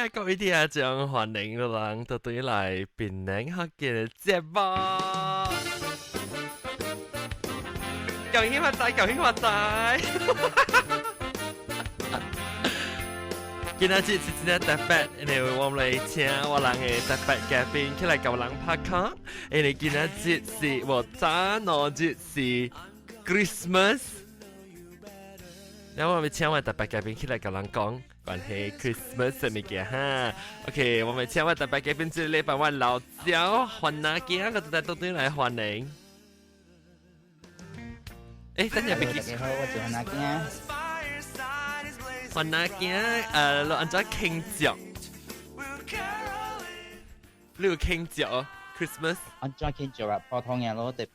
呀，各位聽眾，歡迎人到對來檳城福建的節目。恭喜發財，恭喜發財！今仔日是真正特別，因為我們來請我人的特別嘉賓起來共人拍卡。因為今仔日是我早兩日是 Christmas，然後我們請我特別嘉賓起來共人講關係 Christmas 的物件哈。OK，我們請我特別嘉賓這禮拜我老焦番仔囝，個在倒轉來歡迎。等陣別大家好，我是番仔囝。番仔囝，你按怎慶祝？你有慶祝哦？Christmas？按怎慶祝啊？普通嘅咯，特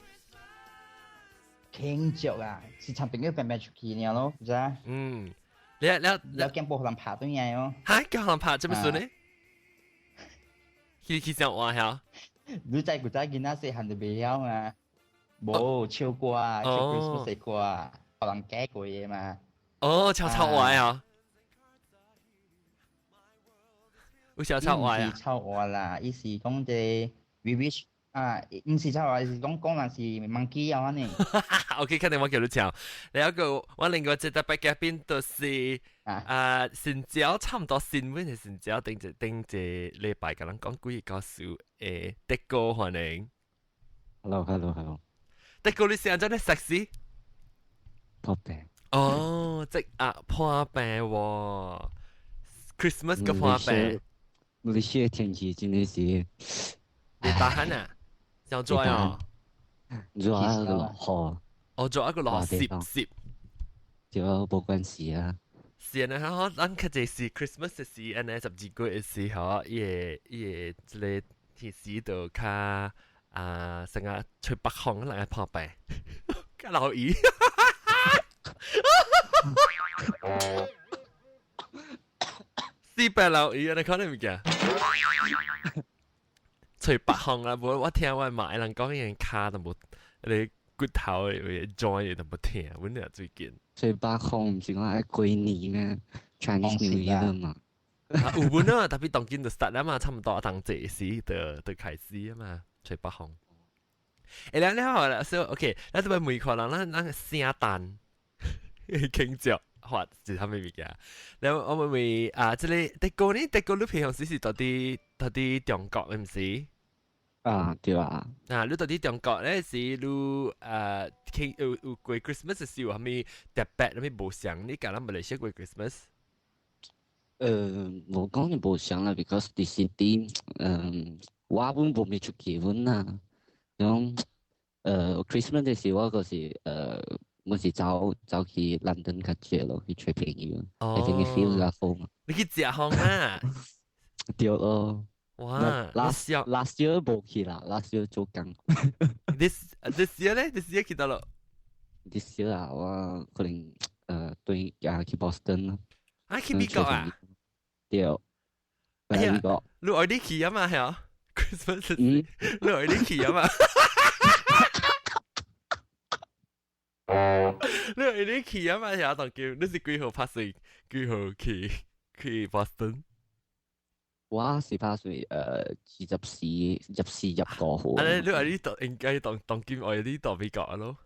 慶祝啊，是親朋友平平出去爾咯，知啊？嗯，你你你驚無予人拍對樣哦？哈，叫人拍這麼順呢？去去上話嚇？你知古早囡仔細漢就袂曉嘛？無唱歌啊，唱 Christmas 的歌啊，予人假過的嘛。哦，悄悄話啊！有悄悄話啊？毋是悄話啦，伊是講這 we wish 啊，毋是悄話，是講講人是 monkey 啊呢。 OK，肯定我叫你唱。然後個我另外一個特別嘉賓就是啊，新椒差唔多新聞係新椒，頂一頂一禮拜，共人講幾個故事。德哥歡迎。 Hello，hello，hello。德哥，你是按怎咧食屎？破病。哦，即啊破病喎，Christmas 個破病。馬來西亞天氣真的是，你打鼾啊？想做啊？熱啊個落雨。哦，做一個落雨濕濕。對，無關係啊。是啊，吼，咱較濟是 Christmas 的時，按呢12月的時候，伊個伊個這個天時就較啊，成日吹北風，人會破病，較落雨。四百落雨，你看你物件？吹北風啦，無我聽我媽人講，伊跤都無，你骨頭的 joint 都無疼，阮俩最近。吹北風毋是講愛過年咩？Chinese New Year 嘛。有本啊，特別當今就 start 啦嘛，差唔多當這時就開始啊嘛，吹北風。欸，你好啦，所以 OK，咱這邊每個人，咱咱聖誕慶祝或是啥物物件。然後我們會啊，這個德國呢，德國你平常時是佇中國，毋是？啊，對啊。啊，你佇中國咧是你慶有過 Christmas 時有啥物特別，啥物無相？你共咱馬來西亞過 Christmas？無講就無相啦，because 佇 city，我本無咩出去阮啦。然後，Christmas 的時我就是我是走走去倫敦較濟咯，去揣朋友，一定去 feel 較好嘛。你去食風啊？對咯。哇！Last year 無去啦，last year 做工。 This year 咧？This year 去佗落？This year 啊，我可能對啊去 Boston 咯。啊，去美國啊？對。哎呀，你愛你去啊嘛係啊？Christmas，你愛你去啊嘛？你愛你去啊嘛？係啊，當叫你是幾號拍攝？幾號去 Boston？我是拍算24、24、25號。啊！你話你當應該當當今愛你到美國咯？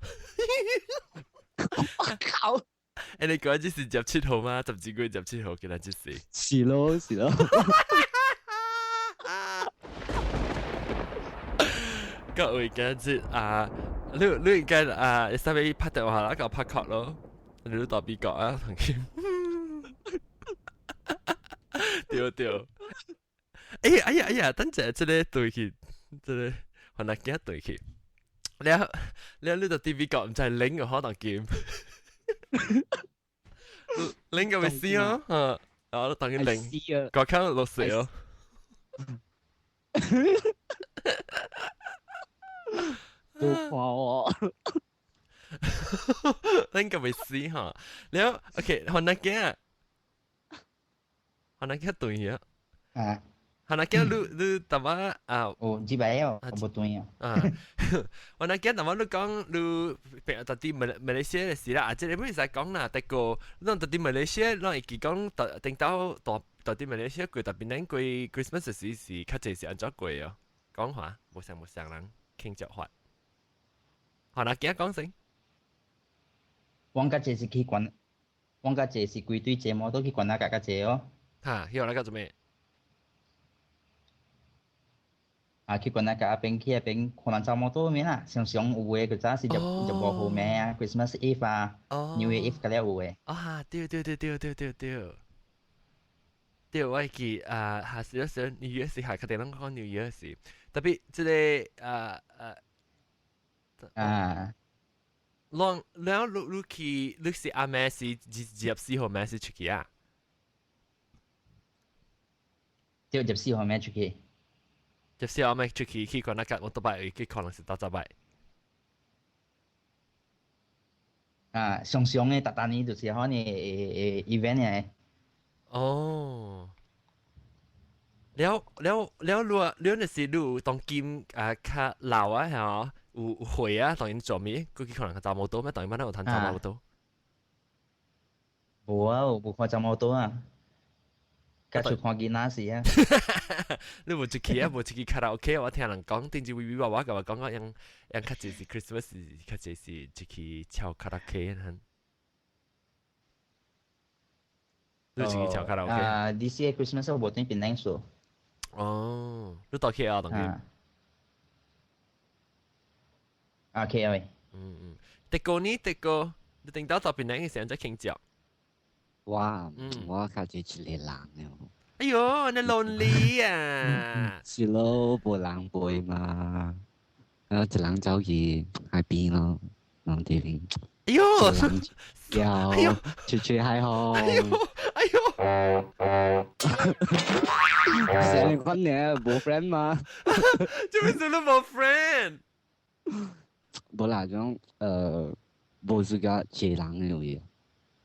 我靠！欸，你講這是17號嗎？12月17號，今日這是。是咯，是咯。各位今日啊，你應該啊，啥物拍電話啦，搞拍卡咯，你到美國啊，當今。對對。哎呀哎呀哎呀！等陣這個對去，這個番仔囝對去。了了，你到美國毋知冷個可當金，冷個會死哦，嗯，然後當佢冷，高考落水哦。無看我，冷個會死哈。了，OK，番仔囝，番仔囝對啊。啊。番仔囝，你淡薄啊？哦，幾擺哦，無對啊。啊，番仔囝淡薄你講你平佇馬來西亞的時啦，啊，這個不會使講啦，德國，咱佇馬來西亞，咱會記講頂到大到底馬來西亞過，特別咱過 Christmas 時是較濟是按怎過哦？講話無相無相人傾著法。好啦，今講先。我較濟是去管，我較濟是規隊節目都去管那個較濟哦。哈，去那個做咩？啊，去管那個阿邊去那邊看人走摩托面啦，常常有的個早是就就無號碼啊，Christmas Eve 啊，New Year Eve 個了有的。啊，對對對對對對對。對，我會記啊，下時時 New Year 時下，確定攏講 New Year 時，特別這個啊啊啊，啷了你你去你是阿妹是24號咩是出去啊？對，24號咩出去？24號咩出去去看那個我都擺去可能是到十擺。啊，常常的，逐逐年就是可能會 event 的。哦。了了了，你了，你是你有當今啊較老啊，嚇，有會啊，當然做咩？佢可能走摩托咩？當然乜有談走摩托。無啊，無看走摩托啊，甲出看囡仔時啊。你無出去啊？無出去卡拉 OK？我聽人講，頂住微微娃娃甲我講講，樣樣較濟是 Christmas，較濟是出去唱卡拉 OK 啊。你出去唱卡拉 OK？啊，this year Christmas 我無佇檳城做。哦，你到 KL 當去？啊，KL 的。嗯嗯，迪哥呢？迪哥，你頂到到檳城嘅時候再傾偈。我，我較濟一個人的。哎喲，你 lonely 啊！是咯，無人陪嘛，然後一人走去海邊咯，人佇邊。哎喲，哎喲，吹吹海風。哎喲，哎喲。成日困呢，無 friend 嘛？做咩做都無 friend？無啦，種無自家一個人的位。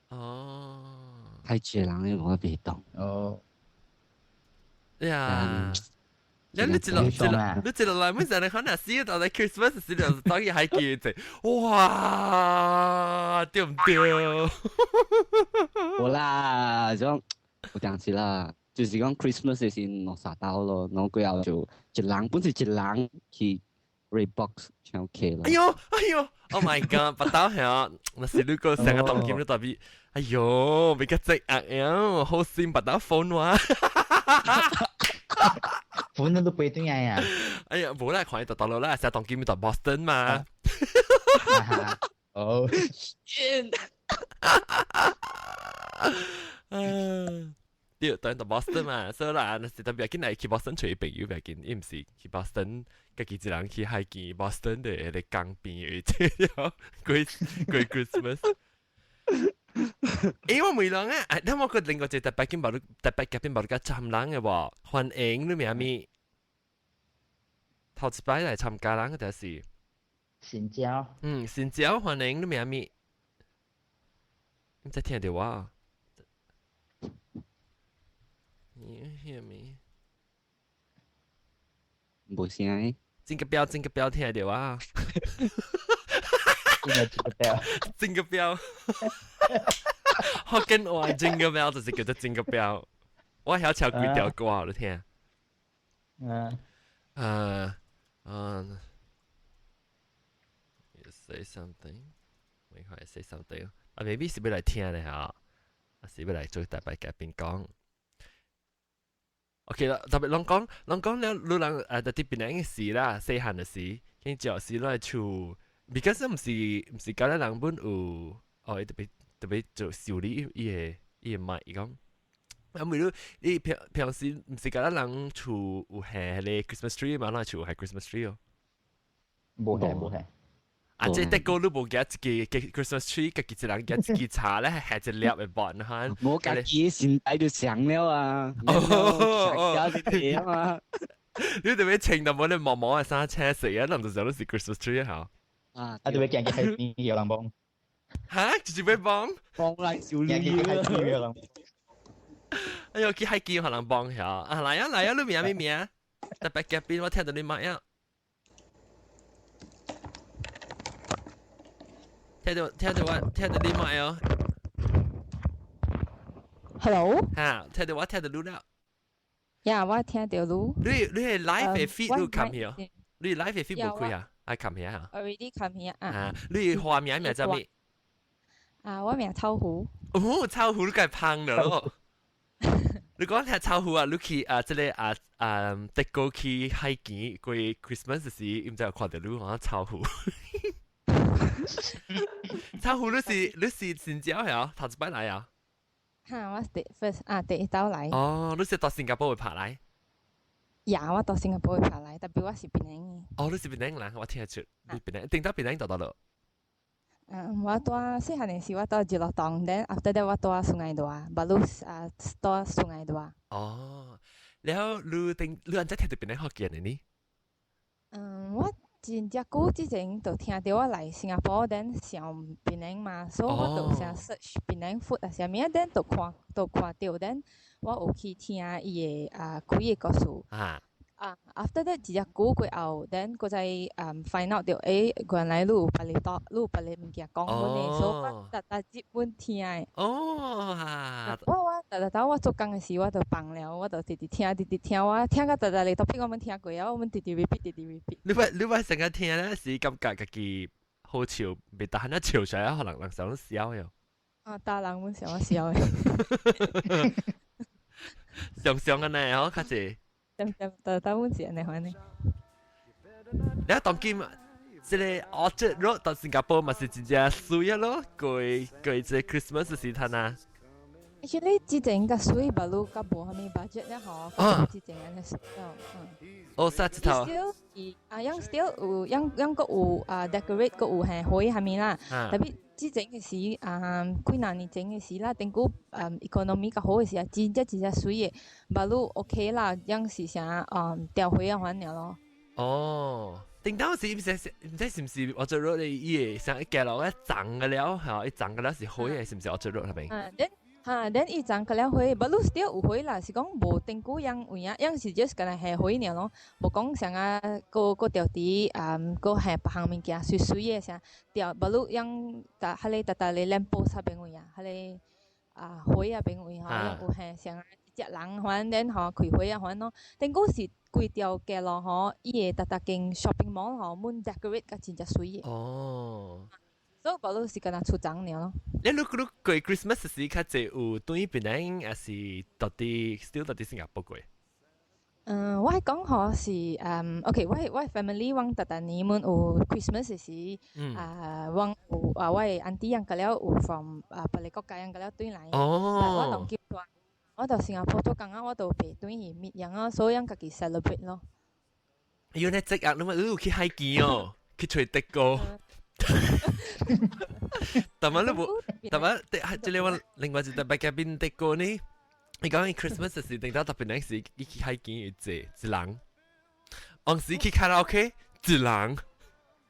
哦。太一個人的我袂動。哦。呀。你你一落一落，你一落來，每陣你可能死到底 Christmas 時就當然還記得，哇，對唔對？無啦，種有當時啦，就是講 Christmas 的時落沙兜咯，然後過後就一人本是一人去 Redbox 唱 K 咯。哎喲，哎喲，Oh my god！腹兜響，那是你個成個當今都特別，哎喲，比較積壓樣，好心腹兜 phone 我。款都背對啊！哎呀，無啦，看伊就到落啦，成日當今到 Boston 嘛。哦。對，當到 Boston 嘛，所以啦，那是特別緊來去 Boston 揣朋友，別緊，伊毋是去 Boston，家己一人去海邊 Boston 的迄個江邊，而且過過 Christmas。欸，我問人啊，你我個另外一個特別緊無，特別夾邊無甲參人的無？歡迎你名咪？頭一擺來參加人就是。新椒。嗯，新椒歡迎你名咪？你在聽到我？You hear me？無聲。Jingle bell，Jingle bell，聽到我？ Jingle bell。 Jingle bell。福建話 Jingle bell 就是叫做 Jingle bell。我曉唱幾條歌，你聽。嗯。嗯。You say something？我看 say something。啊，maybe 是欲來聽咧嚇，啊是欲來做特別嘉賓講。OK 啦，特別攏講，攏講了，你人啊，特別檳城的時啦，細漢的時，見舊時來厝，because 毋是毋是教咱人本有，哦，伊特別特別做修理伊個伊個麥伊講，啊，每你你平平時毋是教咱人厝有下迄個 Christmas tree 嘛？咱厝有下 Christmas tree 哦？無下無下。啊！這德國你無夾一個 Christmas tree，家己一人夾一支茶咧，下一粒的棒哈。無家己身體就上了啊！哦，加啊嘛。你特別穿到無你毛毛的衫青色啊，人就知道是 Christmas tree 嚇。啊！啊，特別行去海邊有人幫。嚇！直接幫？幫來修理。行去海邊有人。哎呦，去海邊有人幫嚇！啊，來啊來啊，你名咩名？特別嘉賓，我聽到你麥啊！聽到聽到我聽到你麥哦！ Hello。嚇，聽到我聽到你啦。呀，我聽到你。你係 live 嘅 feed 你冚去？你 live 嘅 feed 無開啊？愛冚去啊？Already 冚去啊。啊，你花名名叫咩？啊，我名臭虎。哦，臭虎你梗係胖了咯。你講聽臭虎啊，你去啊，這個啊啊，德國去海邊過 Christmas 時，毋知有看到你講臭虎。臭虎你是新椒係啊？頭一擺來啊？哈，我是 first 啊，第一道來。哦，你是到新加坡會拍來？呀，我到新加坡會拍來，特別我是檳城的。哦，你是檳城人，我聽得出，你檳城，頂到檳城到倒落？嗯，我住細漢的時，我住吉樂洞，then after that 我住 Sungai Dua，baru 啊住 Sungai Dua。哦，然後你頂你按怎聽到檳城福建的呢？嗯，我真正久之前就聽到我來新加坡，then 想檳城嘛，所以我就想 search 檳城 food 啊啥物啊，then 就看到，then 我有去聽伊的啊幾个故事。啊，after that 一隻久過後，then 閣再find out 到，原來你有別个島，你有別个物件講阮的，所以我逐逐日阮聽的。我逐逐當我做工的時，我就放了，我就直直聽，直直聽，我聽到逐逐個 topic 我們聽過啊，我們直直 repeat，直直 repeat。你捌成日聽咧是感覺家己好笑，袂得閒一笑出來，可能人想笑喲。啊，大人阮想笑的。常常按呢，嗬，較濟。對對對，大阮是按呢款的。你當今這個 Orchard Road 到新加坡嘛是真正媠啊咯，過過這 Christmas 時陣啊。 Actually 之前較媠，but 汝較無啥物 budget 咧吼，之前按呢媠了，嗯。哦，啥一頭？ Still 啊，樣 still 有，樣樣閣有啊 decorate 閣有下花啥物啦，特別之前的時啊，幾若年前的時啦，頂久economy 較好的時啊，真正真正媠的，but 汝 OK 啦，樣是啥雕花啊款爾咯。哦，頂當時毋知是毋是 Orchard Road 伊會像一街路一層個了，嚇一層個了是花的，是毋是 Orchard Road 那邊？啊，then 哈，then 伊層個了花，but 汝 still 有花啦，是講無頂久樣有影，樣是 just 干焦下花爾咯，無講啥啊，閣吊佇啊，閣下別項物件媠媠的啥吊，but 汝樣逐彼個逐逐個 lamp post 彼邊位啊，彼個啊花啊邊位吼，樣有下啥啊一隻人反正吼開花啊款咯，頂久是規條街路吼，伊會逐逐間 shopping mall 吼，滿 decorate 甲真正媠的。所以 but 汝是干焦出張爾咯。你過 Christmas 時較濟有轉檳城，還是到底 still 到底新加坡過？嗯，我講吼是OK，我 family 阮逐逐年阮有 Christmas 時，啊，阮有啊，我的 auntie 樣個了有 from 啊別个國家樣個了轉來。我當今我到新加坡做工啊，我都袂轉去物樣啊，所以樣家己 celebrate 咯。有呢職業，你咪你有去海邊哦，去揣德國。但係你無，但係這個我另外一個別個邊德國呢？你講 Christmas 時，定到特別那時，伊去海邊會坐一人，往時去卡拉 OK 一人。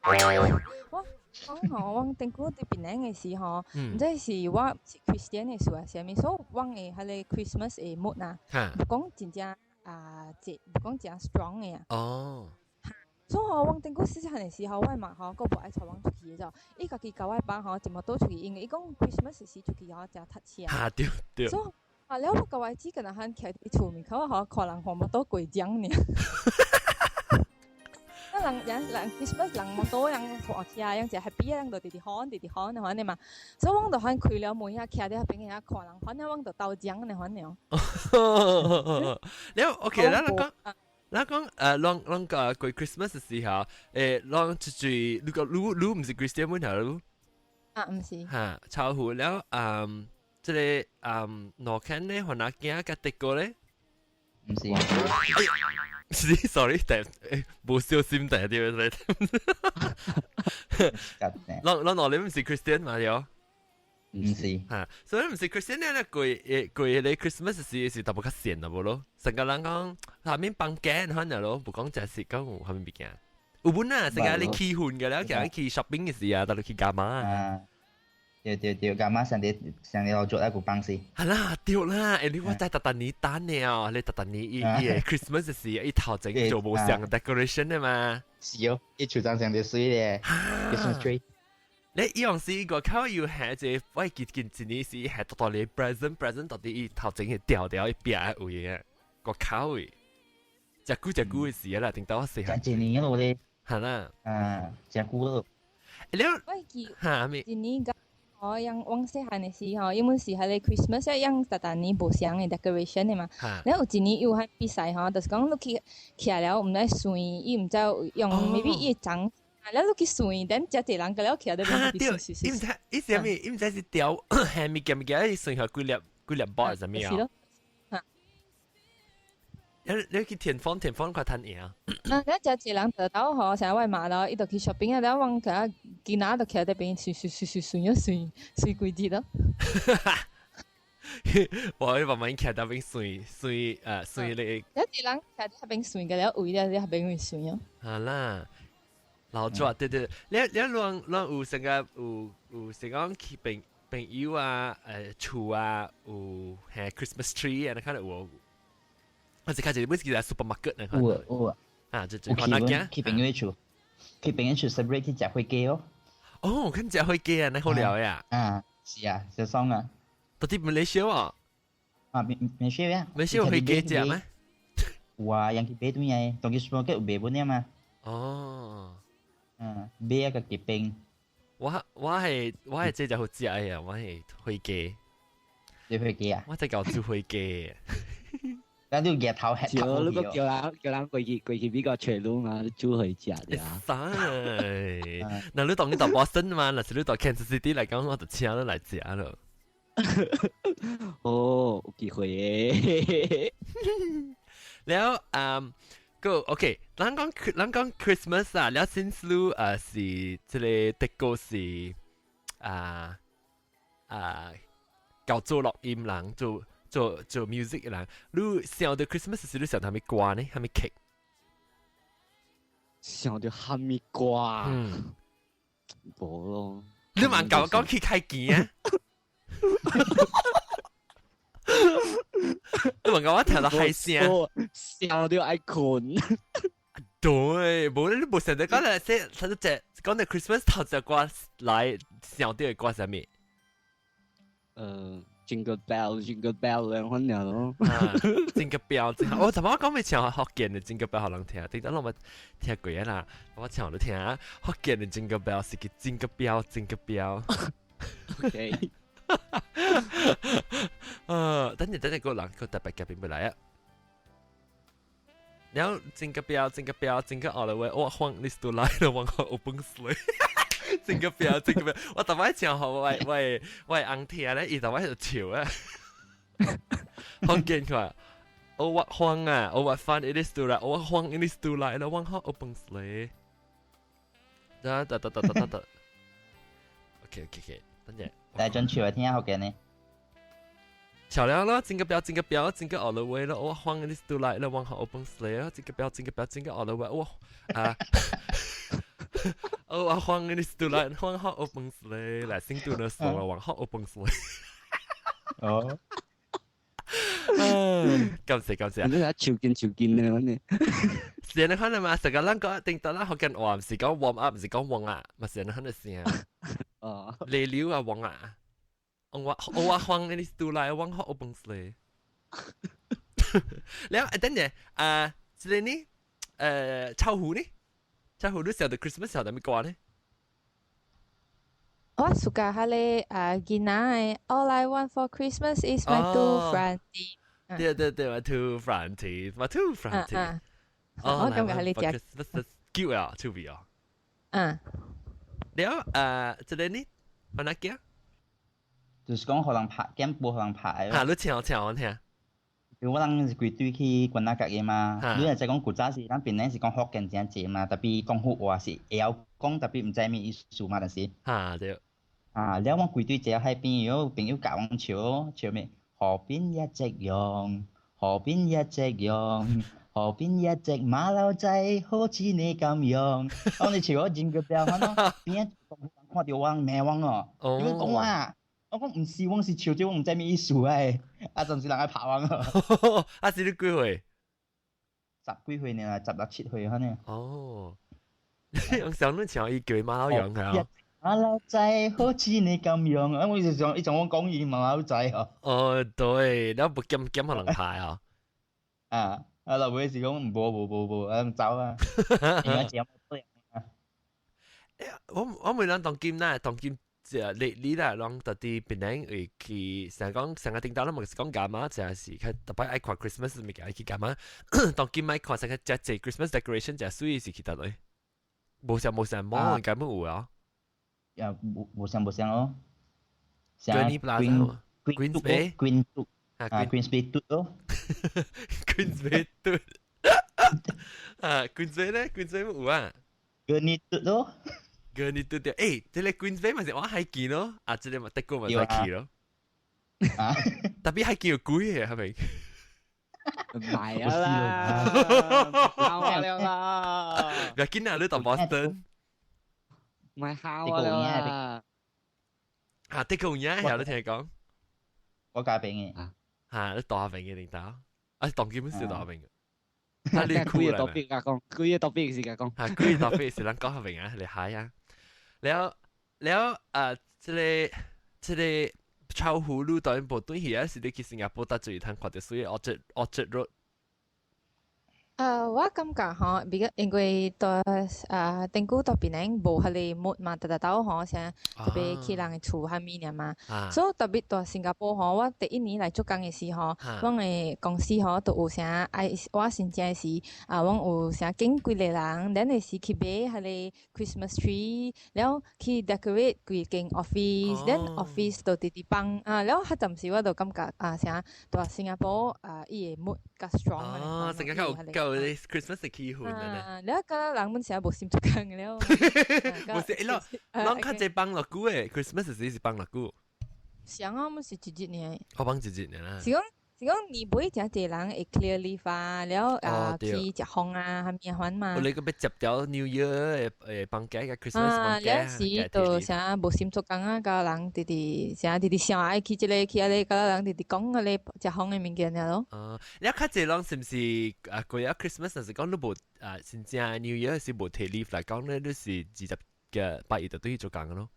我講吼，我頂久佇檳城的時吼，毋知是我是 Christian 的事啊，啥物，所以阮的彼個 Christmas 的 mood 啊，無講真正啊，這無講真 strong 的啊。所以吼，阮頂久細細漢的時候，我媽吼閣無愛帶阮出去的就，伊家己共我爸吼，全部倒出去，因為伊講 Christmas 時出去吼，誠塞車。哈對對。所以啊，了我共我姊干焦漢徛佇厝門口吼，看人看摩托過獎爾。那人 Christmas 人摩托人看車，人誠 happy 人就直直喊直直喊的款的嘛。所以阮就番開了門遐，徛佇遐邊遐看人，反正阮就鬥獎的款爾。了 OK，咱講。咱講攏個過 Christmas 的時候，攏出去，如果你毋是 Christian 問題，你啊，毋是。哈，超乎了，這個羅肯咧，番仔囝佮德國咧，毋是。是，sorry，但無小心第對對。攏攏你毋是 Christian 嘛對？毋是。哈，所以毋是 Christian 咧，過過彼個 Christmas 時是特別較善啦，無咯？成個人講下面放假可能咯，無講食食講有啥物物件。有本啊，成個你氣氛嘅了，行去 shopping 嘅時啊，到你去幹嘛？啊，對對對，幹嘛上啲上啲老做一個幫事。係啦，對啦，你我在逐逐年等的哦，你逐逐年伊伊個 Christmas 時，伊頭前做無像 decoration 的嘛。是哦，伊厝張上啲媠咧，Christmas tree。你伊樣是個口要係這，我記見一年是係到到你 present 到底伊頭前係掉掉一邊位嘅個口位，食久食久嘅事啦，頂到我細漢。一年咯咧。係啦。啊，食久咯。你我記嚇咩？一年個我樣我細漢的時候，因為是彼个 Christmas 樣逐逐年無相的 decoration 的嘛。然後有一年有彼比賽吼，就是講你去起來了，毋知算，伊毋知用 maybe 伊會長，啊，了你去算，等誠濟人個了起來都對，伊毋知伊是啥物，伊毋知是掉係物件物件，伊算下幾粒幾粒波係啥物啊？你你去田方田方快趁贏啊！你誠濟人得到吼，成日我媽咯，伊就去 shopping 啊，了我佮囡仔就徛佇邊算算算算算咗算算幾日咯。我慢慢徛佇邊算算算你。有一人徛佇邊算個了，位了佇邊位算哦。好啦，老抓對對，你你亂亂有成個有有成講去朋朋友啊，厝啊，有係 Christmas tree 啊，你看到有。我一開始每次來 supermarket 那有啊有啊，啊，就就看那間去朋友厝，去朋友厝 celebrate 去食火雞哦。哦，去食火雞啊，那好料呀。啊，是啊，就爽啊。到底馬來西亞啊？啊，馬馬來西亞。馬來西亞有火雞食咩？有啊，人去買對呀，當去 supermarket 有賣本的嘛。哦。嗯，買一個結冰。我我係我係這就好食呀，我係火雞。你火雞啊？我在搞煮火雞。咱就日頭吃頭你個叫人叫人過去過去美國揣攏啊，煮去食的啊。使，那你當你到 Boston 嘛，若是你到 Kansas City 來講，我就請你來食咯。哦，有機會嘅。了，嗯，個 OK，咱講咱講 Christmas 啊，了 since 你是這個德國是啊啊，搞做錄音人做。做做 music 嘅人，你想到 Christmas 時，你想到啥物歌呢？啥物曲？想到啥物歌？嗯，無咯。你嘛講講去開機啊？你嘛講我聽到嗨聲，想到愛睏。對，無你無想到講來，這他就這講到 Christmas 頭隻歌來想到的歌啥物？Jingle bell, jingle bell 兩款爾咯。 Jingle bell，我怎麼講未唱福建的 Jingle bell 予人聽？頂當攏捌聽過啊啦，我唱都聽啊。福建的 Jingle bell 是叫 Jingle bell, Jingle bell。 OK。等陣等陣個人個特別嘉賓來啊。然後 Jingle bell, Jingle bell, Jingle all the way，我放你都來了，我 open slay。Jingle bell, Jingle bell，我逐擺唱予我我我翁聽咧，伊逐擺就笑啊。福建看，Oh what fun 啊，Oh what fun it is to ride，Oh what fun it is to ride 了，one horse open sleigh。得得得得得得得。OK OK OK，等陣。來轉唱來聽下福建的。唱了咯，Jingle bell, Jingle bell, Jingle all the way 咯，Oh what fun it is to ride 了，one horse open sleigh 咯，Jingle bell, Jingle bell, Jingle all the way，哇啊！Oh what fun it is to ride one horse open sleigh，來先讀呢首啊，one horse open sleigh。哦。感謝感謝。你睇潮見潮見啊，你。是你看到嘛？成個咱講頂到咱福建話，毋是講 warm up，毋是講旺啊，嘛是你看到聲。哦。嚟料啊旺啊！我我慌你都來 one horse open sleigh。了，等陣啊，這個呢？臭虎呢？臭虎你曉得 Christmas 曉得咩歌呢？我暑假彼个啊囡仔的 All I Want for Christmas is my two front teeth。對對對，my two front teeth，my two front teeth。我感覺係呢隻。叫啊，趣味啊。嗯。了，這個呢？我哪叫？就是講予人拍，減無予人拍。嚇，你唱唱我聽。因為我人是規隊去關那角的嘛，你若知講古早時，咱檳城是講福建誠濟嘛，特別講福話是會曉講，特別毋知咩意思嘛，但是。嚇對。啊，了我規隊坐海邊，有朋友教阮笑笑咩？河邊一隻羊，河邊一隻羊，河邊一隻馬騮仔，好似你咁樣。當你笑我 Jingle bell 咯，邊看到我罵我哦，你講我啊？我講毋是，我是笑這，我毋知咩意思哎。啊，陣時人愛拍我哦。啊，是你幾歲？十幾歲呢，十六七歲可能。哦，用上你唱伊叫馬騮羊係啊？馬騮仔好似你咁樣，啊！我就想，一種我講語馬騮仔哦。哦，對，你無減減可能排啊。啊，啊，老尾是講無無無無，啊走啊。因為我每人當今啦，當今就你啦，攏特啲檳城會去，成日講成個頂頭，咱咪是講幹嘛？就是較特別愛看 Christmas 物件，去幹嘛？當今愛看成個只隻 Christmas decoration 只水是去佗落？無啥無啥，冇應該冇有啊。呀，無無相無相哦。 Gurney Plaza Queens Bay Queen 啊，Queens Bay 嘟咯。 Queens Bay 嘟。啊，Queens Bay 咧，Queens Bay 有啊。 Gurney 嘟咯。 Gurney 嘟掉，誒，這個 Queens Bay 嘛是我海見咯，啊，這個嘛德國嘛使去咯。啊，特別海見有貴嘅，係咪？唔係啊啦，敲了啦。別緊啊，你到 Boston。唔係敲了啦。啊，德國有影，曉你聽講。我家邊嘅。嚇，你大邊嘅領導，啊，當基本是大邊嘅。啊，你幾個 topic 啊講，幾個 topic 是甲講。啊，幾個 topic 是咱講下邊啊，厲害啊。了了啊，這個臭葫蘆當然無對去啊，是你去新加坡搭最通看到水 Orchard Road。我感覺吼，比較因為到啊，頂久到檳城無彼个 mood 嘛，逐逐兜吼，啥特別去人的厝遐物爾嘛，所以特別到新加坡吼，我第一年來做工的時吼，阮的公司吼都有啥愛我申請的時啊，阮有啥揀幾個人，咱的時去買彼个 Christmas tree，了去 decorate 規間 office，咱 office 都直直放啊，了彼陣時我就感覺啊，啥到新加坡啊，伊的 mood 較 strong。哦，成個較有較有啲 Christmas 的氣氛啊！啊，了個人們成日無心做工了。無是，攏攏較濟放偌久的，Christmas 時是放偌久。上啊，阮是一日爾。我放一日爾啦。是講是講年尾誠濟人會 clear leave 啊，了啊去食風啊，啥物款嘛。我你個欲接掉 New Year 的放假個 Christmas 放假。啊，了時就啥無心做工啊，佮人直直啥直直想愛去這個去彼個，佮人直直講彼個食風的物件爾咯。啊，你較濟人是毋是啊過咗 Christmas 是講你無啊，真正 New Year 是無提 leave 來講咧，你是20個8月就對去做工咯。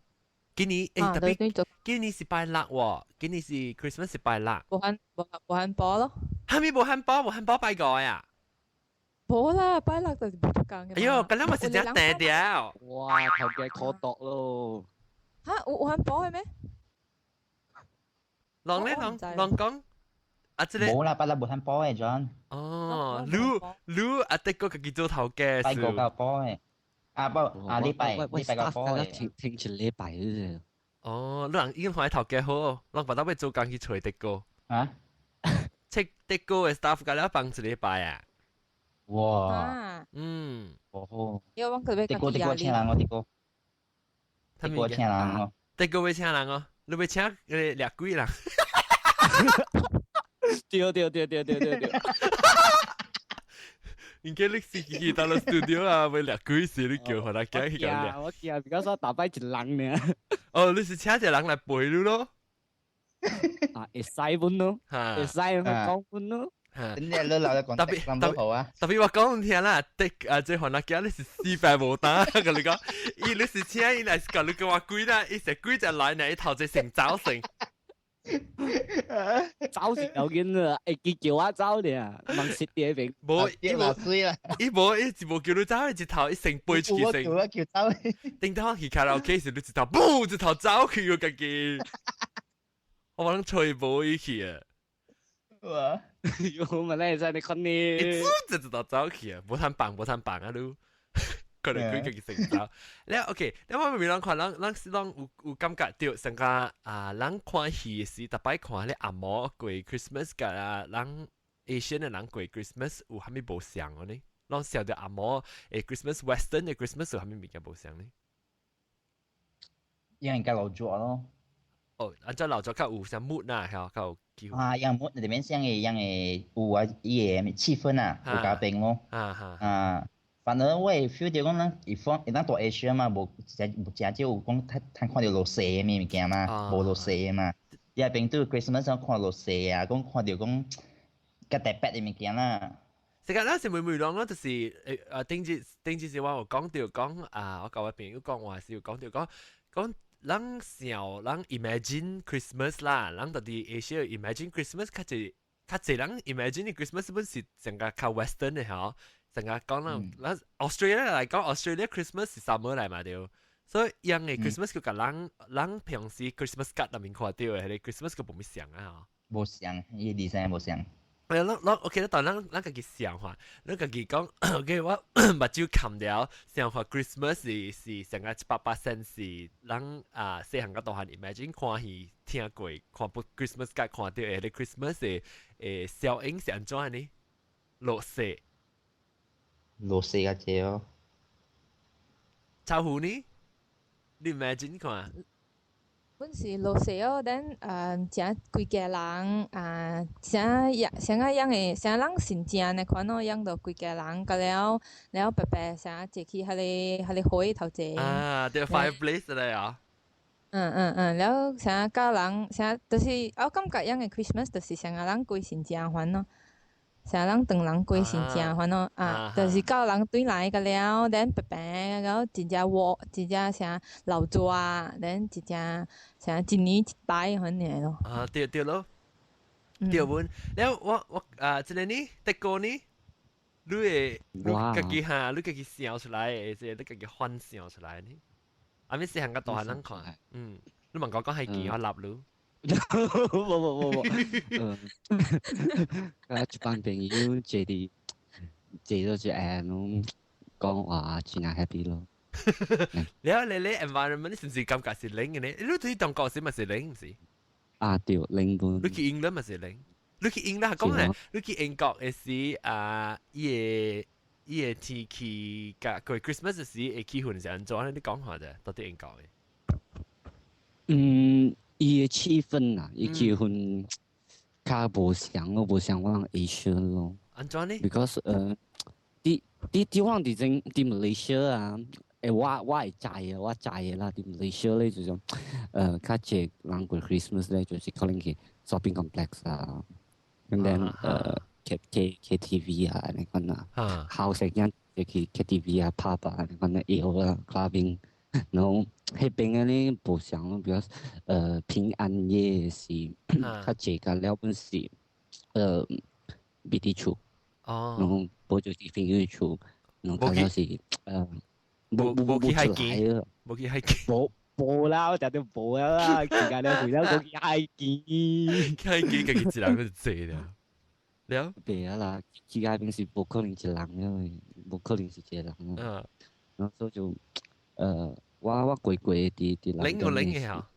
今年特別，今年是拜六喎，今年是 Christmas 是拜六。無限無無限波咯。係咪無限波？無限波拜五呀？無啦，拜六就是無做工嘅。哎喲，咁樣咪是真定掉。哇，頭家可毒咯。嚇，有有限波嘅咩？人咧人人講，啊，這個無啦，拜六無限波嘅 John。哦，你你啊，德國家己做頭家。拜五較波嘅。啊不，啊禮拜禮拜個波嘅。聽聽一禮拜啫。哦，你人已經看頭家好，人把到欲做工去揣德國。啊？請德國嘅 staff 甲了放一禮拜啊！哇！哦。因為我特別德國德國請人哦，德國。德國請人哦。德國欲請人哦，你欲請掠鬼人？對對對對對對對。應該你是去到了 studio 啊，欲掠鬼時你叫予他去去掠。我記啊，比較說打敗一人呢。哦，你是請一個人來陪你咯？啊，會使本咯，會使講本咯。你你老嚟講特別特別好啊！特別我講聽啦，得啊，這番仔囝你是死白無膽，佮你講，伊你是請伊來是共你講話鬼啦，伊是鬼就來呢，伊頭一先走先。走是要緊啦，會記叫我走爾，問實啲邊。無，伊無水啦，伊無，伊是無叫你走，伊一頭伊先飛出去先。我叫我叫走。頂當去卡拉 OK 時，你一頭嘣一頭走去我家己。我話攏吹無伊去啊。哇！我咪咧在你看你。一就一頭走去啊，無通放無通放啊你。可能佢家己成走。了 OK，了我明人看人，人是攏有有感覺到，上個啊，人看戲時逐擺看咧紅毛過 Christmas 佮啊，人 Asian 的人過 Christmas 有啥物無相佇呢？攏曉得紅毛的 Christmas Western 的 Christmas 有啥物物件無相呢？應該老做咯。哦，按照老早較有啥 mood 啦，較較有機會。啊，樣 mood 裡面像個樣個有啊，伊個氣氛啊，有加變咯。啊哈。啊。反正我會 feel 到講咱一方，咱蹛 Asia 嘛，無誠無誠少有講較通看著落雪的物件嘛，無落雪的嘛。伊遐邊對 Christmas 上看落雪啊，講看著講較特別的物件啦。時間咱是每每攏咯，就是頂日頂日時我有講著講啊，我佮我朋友講話是有講著講，講咱想咱 imagine Christmas 啦，咱到底 Asia imagine Christmas 較濟較濟人 imagine Christmas 本是成個較 Western 的嗬，成個講咱咱 Australia 來講 Australia Christmas 是 summer 來嘛對。所以樣嘅 Christmas 佢共咱咱平時 Christmas card 內面看到的，彼個 Christmas 佢無物像啊。無像，伊 design 無像。哎，咱咱 OK，但咱咱家己想看，咱家己講，OK，我目睭冚了，想看 Christmas 是是成個100% 是咱啊細漢到大漢 imagine 看戲聽過看部 Christmas card 看到的彼個 Christmas 的誒效應是按怎呢？落雪。落雪較濟哦。臭虎呢？你 imagine 看？本是落雪哦，then 誠規家人啊，啥樣啥個樣的，啥人信正的款咯，樣到規家人，甲了了白白啥坐去彼个彼個火頭前。啊，對 fireplace 咧啊。嗯嗯嗯，了啥教人啥，就是我感覺樣的 Christmas 就是啥個人過新正款咯。啥人唐人過新正款咯，啊，就是教人對來個了，then 白白，然後真正熱，真正啥鬧熱，then 真正啥一年一擺款爾咯。啊，對對咯，對阮，了我我啊，這个呢，德國呢，你會你家己哈，你家己想出來的，這個你家己幻想出來呢？啊，咪細漢甲大漢人看，嗯，你問我講係幾我立你。無無無無，嗯，啊，一班朋友坐佇坐咗一下，攏講話真係 happy 咯。了你你 environment 是毋是感覺是冷的呢？你對中國時嘛是冷，毋是？啊對，冷本。你去英倫嘛是冷，你去英倫講咧，你去英國的時啊，伊个伊个天氣佮過 Christmas 的時的氣氛是按怎？你講下者，到底英國的？嗯，伊的氣氛啊，伊氣氛較無像咯，無像我人 Asia 咯。按怎呢？Because 佇佇佇我佇正佇 Malaysia 啊，欸我我會知的，我知的啦。佇 Malaysia 咧就是講，較濟人過 Christmas 咧，就是可能去 shopping complex 啊，and then K K KTV 啊，按呢款啊，後生囝就去 KTV 啊、pub 啊，按呢款啊，搖啊、clubbing。然後彼邊的呢無像咯，比較平安夜是較濟甲了本是佇佇厝，然後無就是朋友厝，然後較了是無無去海墘，無去海墘，無無啦，我定定無啦，時間了回了講去海墘，海墘家己一人去坐了，了，袂啊啦，去海邊是無可能一人的，無可能是一個人，然後所以就我我過過佇佇冷有冷的嚇，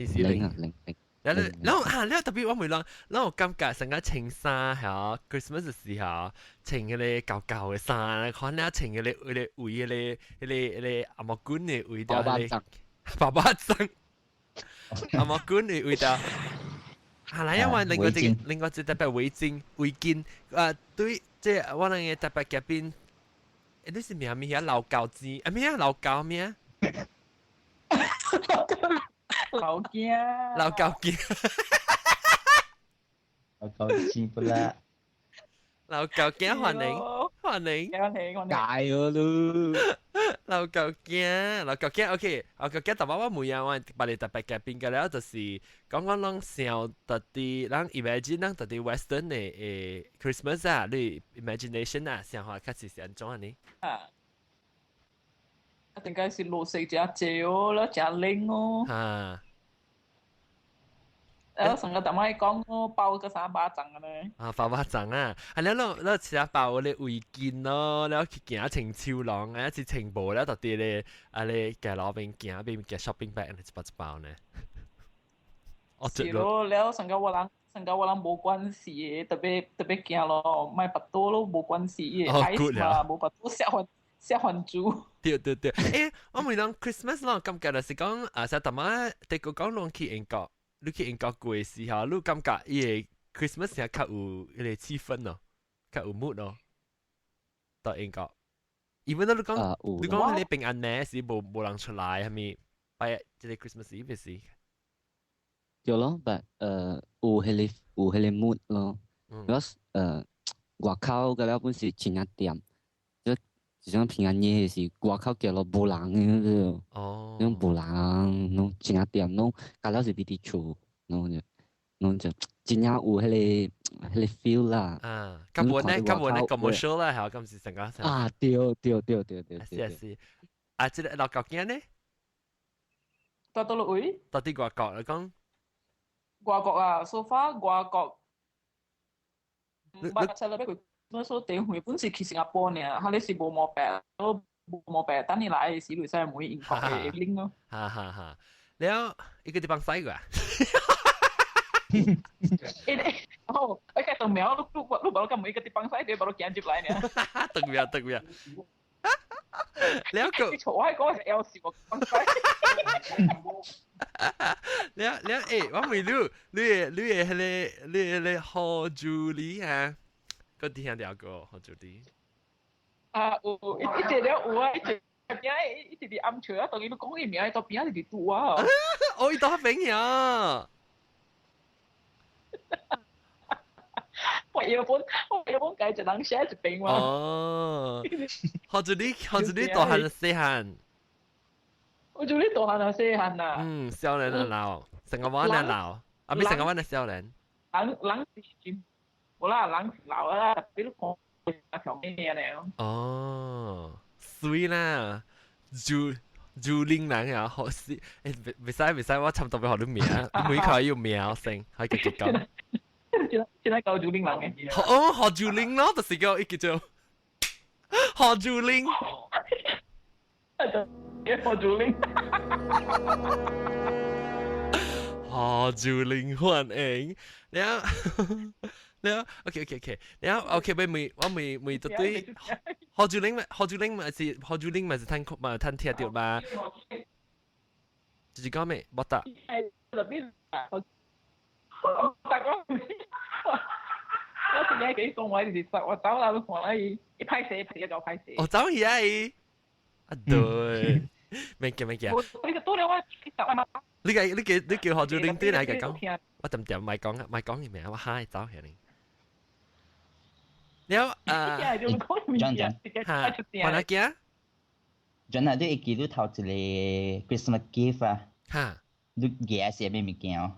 是冷啊冷冷。然後然後啊，了特別我問人，然後感覺成個穿衫嚇，Christmas 的時候穿彼個舊舊的衫，看了穿彼個彼個圍彼個彼個彼個紅毛棍的圍著彼個爸爸裝，紅毛棍的圍著。啊，來啊！我另外一個另外一個特別圍巾圍巾啊，對，這我兩個特別嘉賓，欸，你是名物遐老高子啊？咩啊？老高咩？老驚，老高驚，老高錢不啦？老高驚歡迎歡迎歡迎歡迎，解咗咯！老高驚，老高驚，OK，老高驚，特別我問啊，我別個特別嘉賓個了，就是講講攏想特佇咱 imagine 咱特佇 Western 的誒 Christmas 啊，你 imagination 啊，想法較是是按怎呢？啊，一定該是落雪誠濟哦，了誠冷哦。啊。誒，上個淡仔講哦，包個啥肉粽啊咧？啊，包肉粽啊！啊，了了了，其他包我咧圍巾咯，了去行穿手廊，啊，是穿無了，特佇咧啊咧街路邊行邊行 shopping bag，一包一包呢。哦，是咯，了上個我人上個我人無關係的，特別特別驚咯，買腹肚咯無關係，伊會 ice 嘛，無腹肚下番下番豬。對對對，欸，我問人 Christmas 咯，感覺就是講啊，啥淡仔，德國講攏去英國。你去英國過的時候，你感覺伊个 Christmas 是較有彼個氣氛咯，較有 mood 咯。到英國，even 你講你講彼個平安夜是無無人出來，係咪？拜這個 Christmas Eve 是？對咯，but 有彼個有彼個 mood 咯。because 外口個了本是真正恬，就就像平安夜是外口行路無人嘅，攏無人，攏真點攏，加了是佇佇厝，攏就攏就真正有彼個 feel 啦。啊，根本咧根本咧 commercial 啦，係今時成個啊，對對對對對。是是，啊，這個老舊囝呢？到倒落位？到佇外國嚟講。外國啊，so far 外國，捌 celebrate 過，所以第一本是去新加坡呢，哈你是無毛病，都無毛病，等你來時會使問英國嘅 link 咯。哈哈哈，了一個地方使過啊？欸，哦，我個當苗，你你你無咁每個地方使，你無你行入來呢？當苗當苗。了個，你錯我講是 L 是我講使。了了欸，我問你，你的彼個你的彼個何助理啊？個聽到過何助理？啊，有，一一隻了有啊，一隻邊一直佇暗笑啊，當伊講伊名，伊到邊仔直佇拄啊。哦，伊到邊呀？我原本我原本家一人寫一邊嘛。哦，何助理何助理大漢細漢？我做你大漢啊細漢啊。嗯，少年啊老，成個灣啊老，啊咪成個灣啊少年。人人是無啦，人老啊，比如講啊條咩咧？哦，水啦，就就嶺南啊，好死！欸，袂使袂使，我差不多欲予你名，每塊有名聲，可以繼續講。現在叫朱玲人嘅。哦，何朱玲咯，就是叫伊叫做何朱玲。何朱玲。何朱玲歡迎。了了，OK OK OK，了 OK，欲問我問問到對何朱玲咪何朱玲咪是何朱玲咪是聽嘛聽聽著嘛？就是講咩？無得。大哥，我今日幾講話就是我走啦，你看啦伊，伊歹勢，歹勢就歹勢。哦，走去啊伊。啊對，免驚免驚。你個多了我，你個你叫你叫何祖玲對來講，我點點咪講咪講伊名，我嚇伊走起嚟。了啊，張張，嚇，我哪驚？陣啊，你會記得頭一個 Christmas gift 啊？嚇，你寄是啥物物件哦？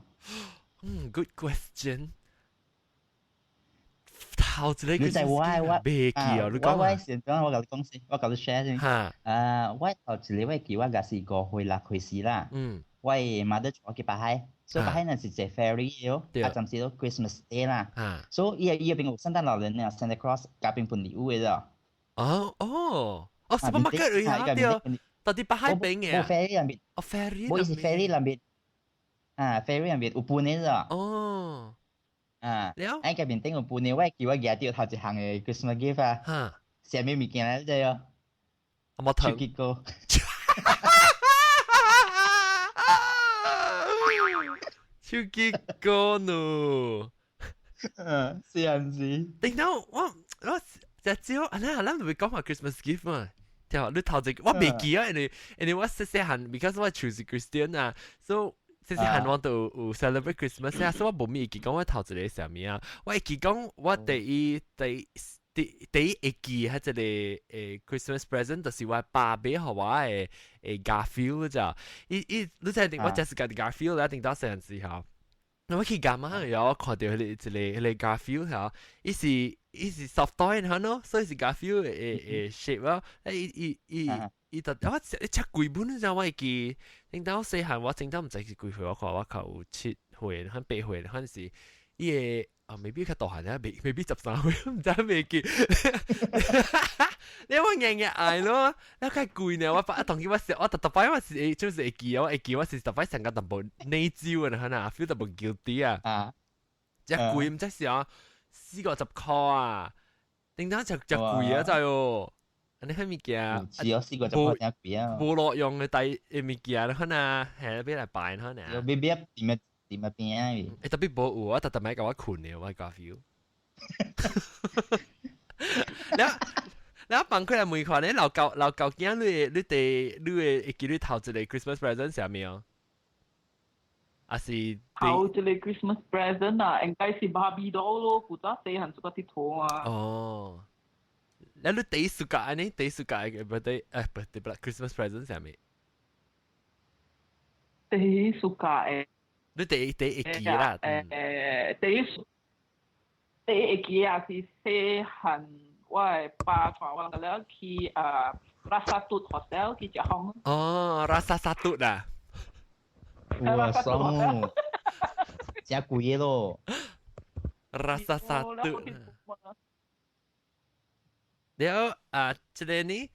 嗯，good question。頭一個你知我我袂記哦，你講我先講，我共你講先，我共你 share 先。嚇，啊，我頭一個我記我也是5歲6歲時啦。嗯。我媽都帶我去北海，所以北海那是坐 ferry 的哦，啊，暫時都 Christmas Day 啦。所以伊伊邊有聖誕老人啊，Santa Claus 共邊分禮物的哦。哦哦，哦，supermarket 啊，對，到底北海邊嘅？無 ferry 那邊。哦，ferry。無是 ferry 那邊。啊，ferry 那邊有分的哦。哦。啊，了。喺個面頂有分的，我記我舉著頭一項的 Christmas gift 啊。哈。啥物物件來著哦？冇頭。手機膏。手機膏呢？嗯，是啊是。頂到我我就只啊，咱咱會講話 Christmas gift 嘛？對，你頭一個我袂記啊，因為因為我細細漢，because 我就是 Christian 啊，所以細細漢我都有 celebrate Christmas 啊，所以我無咪會記講我頭一個啥物啊，我會記講我第一第第第一會記彼一個 Christmas present 就是我爸買予我的 Garfield 咋，伊伊你知定我就是家己 Garfield 啦，頂到細漢時候。我去幹嘛？然後我看到彼個一個彼個 Garfield 嚇，伊是伊是 soft toy 嚇喏，所以是 Garfield 的的 shape 咯。伊伊伊伊就我一尺幾本你知我會記，頂到細漢我頂到毋知是幾歲，我看我較有7歲，還8歲，還是伊個啊，maybe 較大漢啊，maybe 13歲，毋知袂記。你我硬硬愛咯，你較貴呢？我把當今我是我特特擺我是會就是會記，我會記我是特擺上個淡薄內疚啊，可能 feel 淡薄 guilty 啊。啊，只貴毋知是啊，40-50箍啊，頂當只只貴啊，就哦。你彼物件，是哦，40-50箍真貴啊。無路用的代物件，你看啊，係欲來擺可能。欲欲點啊點啊邊啊？欸，特別無有，我特特擺共我睏的，我 Garfield。了了放開來問看，你老舊老舊囝，你你第你會會記你頭一個 Christmas present 啥物哦？還是頭一個 Christmas present 啊，應該是 Barbie doll 咯，古早細漢做個佚佗啊。哦，你你第一暑假呢？第一暑假嘅 birthday 誒 birthday 不啦，Christmas present 係咪？第一暑假嘅。你第一記啦。第一記也是細漢，我的爸帶我了去啊 Rasa Tut Hotel 去食飯。哦，Rasa Satut 啊！哇，爽！食貴咯。 Rasa Satut。了啊，這個呢？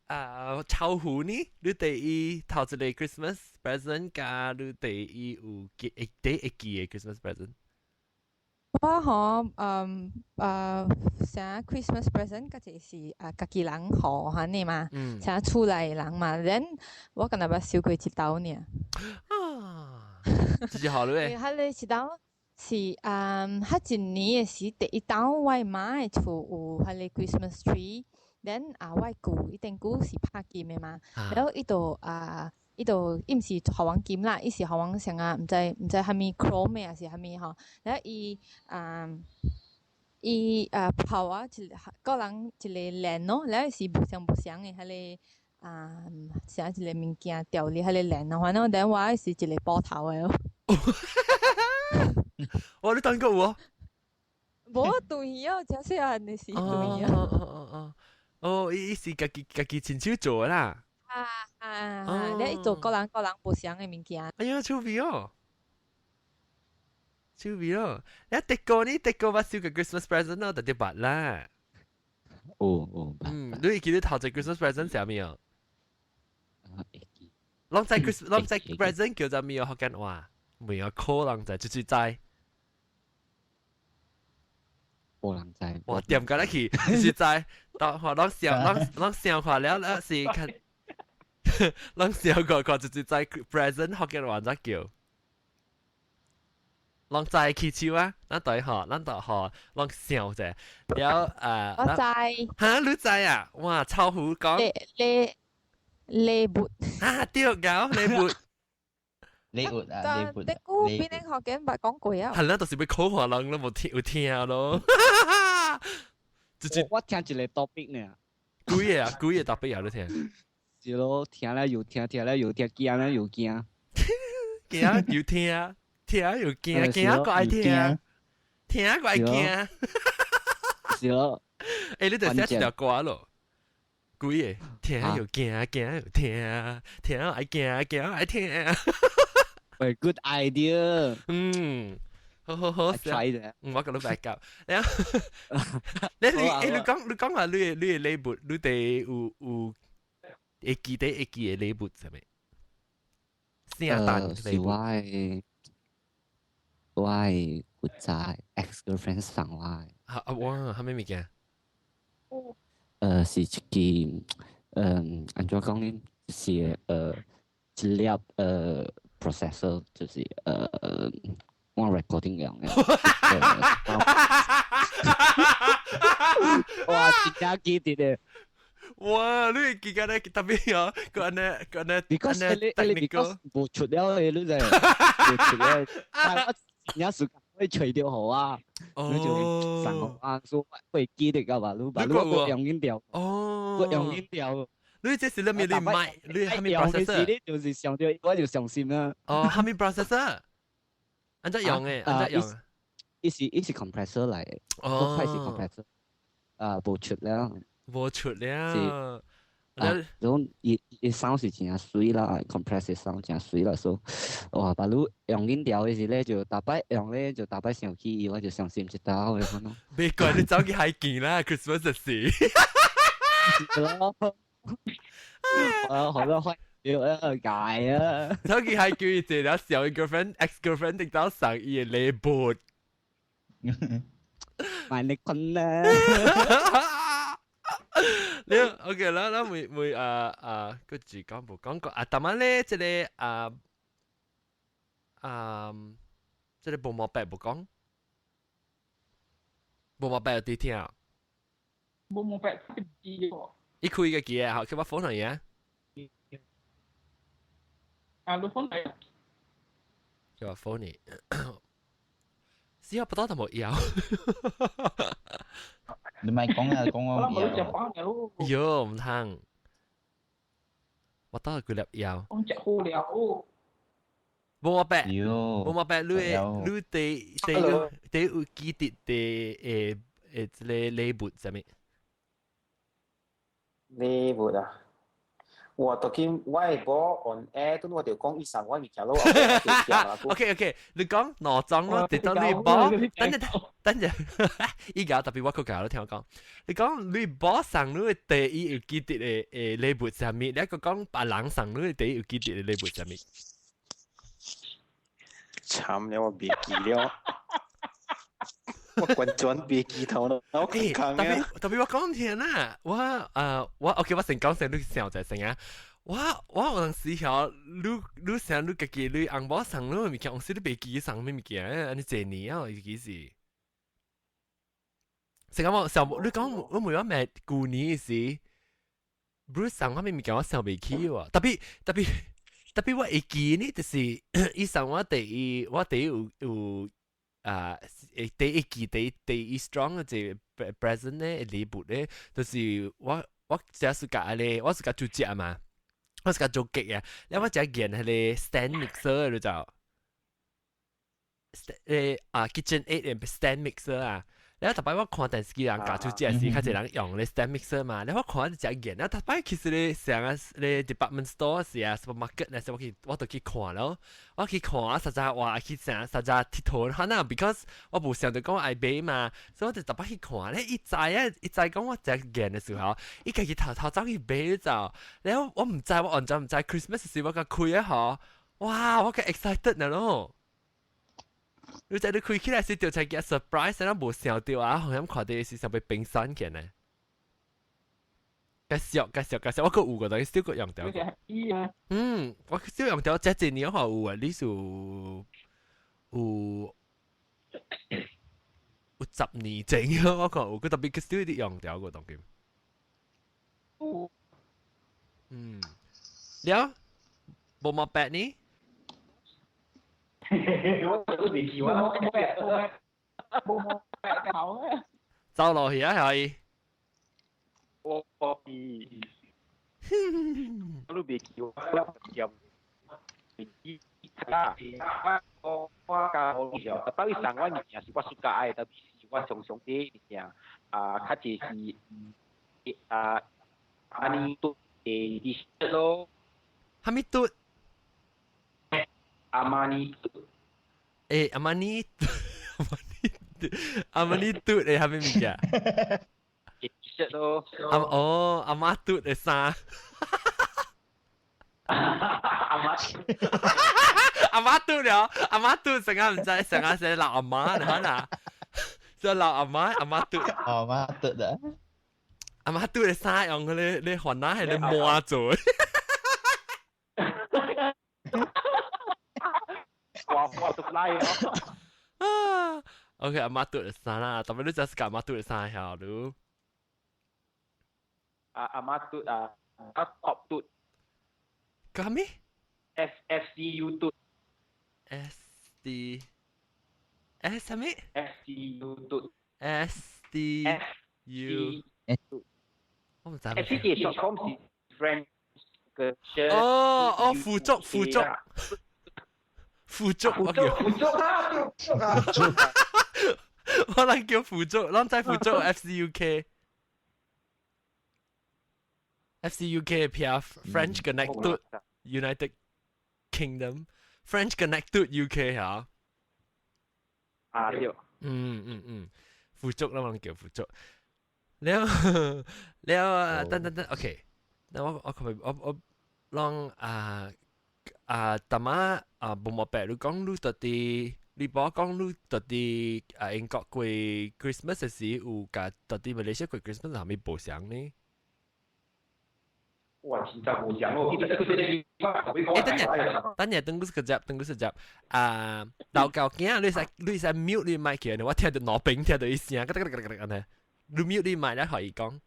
啊，臭虎呢？你第一頭一個 Christmas present 加你第一有記第一記嘅 Christmas present。我吼，啥 Christmas present，嗰就是啊，家己人予按呢嘛，啥厝內人嘛，then 我敢若捌收過一兜爾。啊，這是好咧。彼个一兜是彼一年的時第一兜，我的媽的厝有彼个 Christmas tree，then 啊，我的舅伊頂久是拍金的嘛，然後伊就啊。伊就伊毋是予阮金啦，伊是予阮啥啊，毋知啥物 chrome 的，還是啥物吼。然後伊啊，伊啊拋我一個人一個鏈咯，然後是無相無相的彼個啊，啥一個物件吊佇彼個鏈咯，反正等我是一個布頭的咯。哇！你等過有？無對啊，真細漢的時對啊。哦哦哦哦，哦，伊是家己親手做啦。啊啊！你伊做個人個人無相的物件。哎呀，趣味哦，趣味哦！你德國呢？德國捌收個 Christmas present 咯，特別捌啦。哦哦，你會記得頭一個 Christmas present 啥物啊？攏知 Christmas，攏知 present 叫做咩啊？福建話，沒有可能知，就是知。無人知。哇，點解咧去？就是知，當話攏想，攏攏想話了，了是看。攏想過看就是知 present 福建話怎叫？攏知起手啊！咱對吼，咱就吼，攏想者，了啊。我知。哈，你知啊？哇，臭虎講。禮禮禮物。啊，對，搞禮物。禮物啊，禮物。你估邊啲學緊捌講過啊？係啦，就是要考下人咯，無聽有聽咯。我聽一個 topic 呢。幾個啊？幾個 topic 有你聽？是咯，聽了又聽，聽了又聽，驚了又驚。驚又聽，聽又驚，驚閣愛聽，聽閣愛驚。是咯。欸，你就寫一條歌咯。幾個聽又驚，驚又聽，聽愛驚，驚愛聽。喂，good idea。嗯，好好好， try 啫。嗯，我共你 back up。你講話你的禮物，你哋有會記得會記的禮物啥物？聖誕是我的古早 ex girlfriend 送我的。啊哇，啥物物件？是一支，按怎講呢？是一粒processor，就是我 recording 用的。哇，真正記得咧！哇，你會記得咧特別哦，個按呢個按呢，because 按呢 technical 無出了的，你知？無出了，但我真正時間會揣著予我，你就送予我，所以我會記得個嘛，你把你個用緊掉，個用緊掉。你這是你咪你買，你係咪 processor？你就是想著我就傷心啦。哦，係咪 processor？按怎用的？按怎用？伊是 compressor 來的，哦，開始 compressor，啊，無出了。無出了。啊，種伊 sound 是真媠啦，compress 的 sound 真媠啦，所以哇，把你用緊掉的時咧，就逐擺用咧，就逐擺想起伊，我就傷心一道的款咯。別怪你走去海見啦，Christmas 時。咯。我好多開要解啊！走去海見伊坐了小 girlfriend ex girlfriend 直到送伊的禮物。買你困啦！你 OK 啦，咱每每啊啊個字講無講過啊？逐晚咧，這個啊啊，這個無毛白無講，無毛白有佇聽。無毛白記喎。伊開個機啊，佢把 phone 嚟啊。啊，你 phone 嚟。佢把 phone 嚟。死我不到就冇要。你咪講啊，講我我冇食唔飽嘅咯。喲，唔通，我倒幾粒藥。我食好了。無我白，要。無我白，你第第第有記得第誒這個禮物啥物？禮物啊！我當今我會無 on air，等我就講伊送我物件咯。 OK OK，你講兩種咯，直到你某，等陣等陣，依家特別我閣教你聽我講，你講你某送你第一有記得的禮物啥物？你閣講別人送你第一有記得的禮物啥物？慘了，我袂記了。我完全袂記頭啦，我欸，特別特別我講聽啦，我我 OK，我先講先，你想者先啊。我有陣時候，你想你家己你翁某送你物件，有時你袂記送咩物件，按呢濟年啊，尤其是。成講我想你講我每我咩舊年時，不是送我咩物件，我想袂起喎。特別特別特別我會記呢，就是伊送我第一，我第一有啊，第一記第一 strong 嘅這 present 咧禮物咧，就是我這是甲咧，我是甲煮食嘛，我是甲做 cake 啊，然後我食件彼個 stand mixer 你就啊 KitchenAid stand mixer 啊。然後逐擺我看電視機人教煮食時，較濟人用咧 stand mixer 嘛。然後我看就食件，然後逐擺其實咧成個咧 department store 時啊，supermarket 咧，我去我就去看咯。我去看實在哇，去成實在𨑨迌，可能 because 我無想到講愛買嘛，所以我就逐擺去看咧。伊知啊，伊知講我食件的時候，伊家己偷偷走去買就，然後我毋知，我完全毋知 Christmas 時我共開啊嗬，哇！我個 excited 呢咯。你知你開起來是著才個 surprise，然後無想到啊，好像看到是想欲冰山起呢。繼續繼續繼續，我閣有個東西，小閣用掉。嗯，我小用掉，這一年話有啊，你是有10年前，我看有，佢特別少啲用掉個東西。嗯，了，無毛白呢？我都未記我，無毛白頭啊！走落去啊，係。我我都未記我記啦，我教我特別送我物件是我 suka 愛，特別是我常常啲物件啊，較濟是啊，按呢都誒咯。哈咪嘟？阿瑪尼。欸，阿瑪尼，阿瑪尼，阿瑪尼嘟誒，哈咪物件？ T-shirt 咯。阿哦，阿媽嘟的衫。阿媽。阿媽嘟了，阿媽嘟成日毋知，成日寫老阿媽，你看啊，寫老阿媽，阿媽嘟。阿媽嘟啊。阿媽嘟的衫用佢咧，你還拿係你摸做。哇哇都拉啊！OK，阿媽嘟的衫啦，特別你就是阿媽嘟的衫曉你。阿阿媽嘟啊，阿 top 嘟。講咩？S S C U 嘟。 S D S 啥物？S C U 嘟。 S D U。我毋知。 S C 嘅 short form 是 French 嘅。哦哦，輔助輔助。輔助，我叫輔助啊！輔助啊！我來叫輔助，咱知輔助 F C U K。F C U K 嘅 French Connected United Kingdom French Connected U K 嚇。啊對。嗯嗯嗯，輔助啦，我叫輔助。了了，等等等，OK。那我可我讓啊啊，大媽啊，無毛白，你講你到底，你無講你到底啊，英國過 Christmas 時有共到底馬來西亞過 Christmas 係咪無相呢？哇，真正無相哦！欸，等下，等下，等我一下，等我一下。啊，老狗囝，你使 mute 你麥去，我聽到兩邊聽到伊聲，咯咯咯咯咯按呢。你 mute 你麥來予伊講，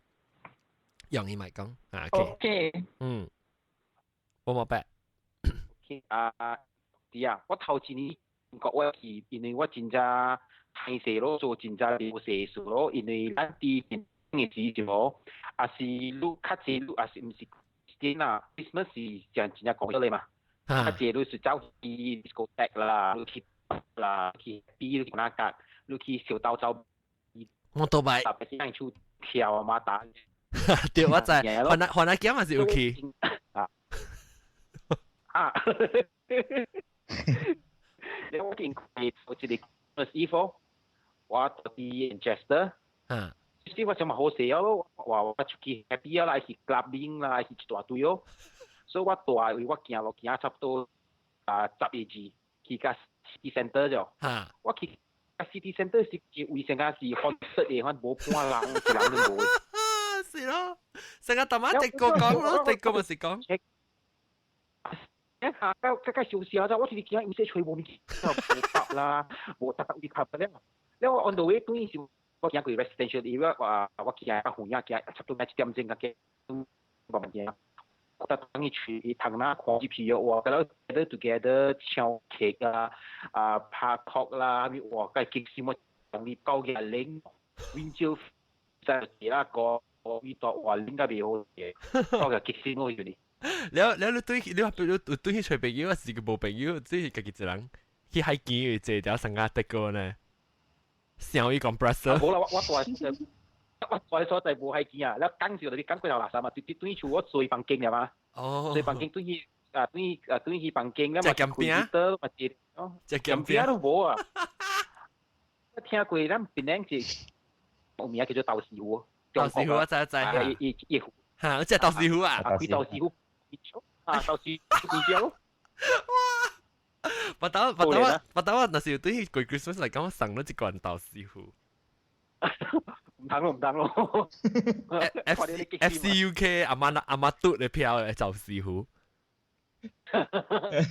用伊麥講啊。 OK。嗯，無毛白。啊，是啊，我頭一年國我是因為我真正歹勢咯，做真正無勢數咯，因為咱佇檳城的時就無，也是你較濟你也是毋是點啊？Christmas 是真真正講咗咧嘛，較濟你是走去 discotheque 啦，你去啦，去比你哪格，你去小島走，我都捌，特別是咱厝跳馬打。對，我知，番仔番仔囝嘛是有去。啊啊！你我見佢做一個 Christmas Eve，我佇 Manchester。其實我想嘛好勢咯，話我出去 happy 啊，還是 clubbing 啦，還是一大堆哦。所以我蹛位我行路行差不多啊10個字，去到 city centre 咗。我去 city centre 是位成個是紅色的，反無半人，一人都無。是咯，成個大媽直個講咯，直個咪是講。一下到這個小時啊，我直直見伊說吹無物件，無搭啦，無搭搭位卡了。了我 on the way 轉是，我行過 residential area，我我行較遠仔行，差不多1點鐘較行，慢慢行。我等伊去通哪看入去哦，哇！佮了 together 唱曲啊，啊拍曲啦，咩哇！佮激死我，當你高嘅零，溫州在其他個遇到哇，拎甲袂好嘅，我個激死我อยู่นี่。了了，你對你話你對去揣朋友，還是個無朋友，只是家己一人去海邊坐條上下得個呢？想伊 compressor。無啦，我我蹛我蹛所在無海邊啊，了講就你講過頭垃圾嘛，直直轉厝我睡房間了嘛。睡房間轉去啊，轉去啊，轉去房間，了嘛開燈嘛是哦，食鹹餅都無啊。我聽過咱檳城是有名叫做豆豉魚。豆豉魚我知知。伊伊伊嚇，食豆豉魚啊？開豆豉魚。啊，豆豉魚條。哇！巴豆巴豆巴豆，我若是對過 Christmas 來講，我送了一罐豆豉魚。唔通咯，唔通咯。 F F C U K 阿媽阿媽嘟的票的豆豉魚。